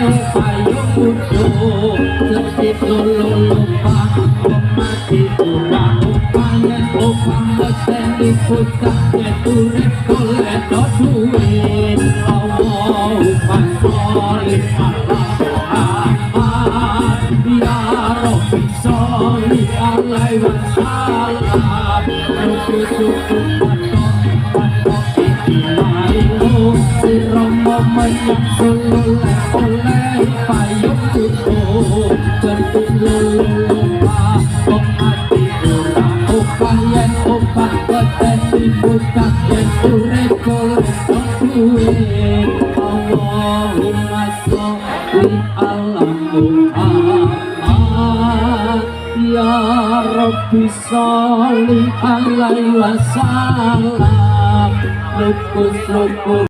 oleh payung udo Cerdik lolo lupa wong mati ora opah yen opah medeni bocah yen urip golek duit. Allahumma sholli ala Muhammad ya Rabbi sholli alaihi wasallam. Ruku patok patok iki mailu si Romo menyang Solo oleh payung udo Cerdik lolo lupa wong mati ora opah yen opah medeni bocah yen urip golek duit. Allahumma sholli ala Muhammad ya Rabbi sholli alaihi wasallam. Lukus lukus.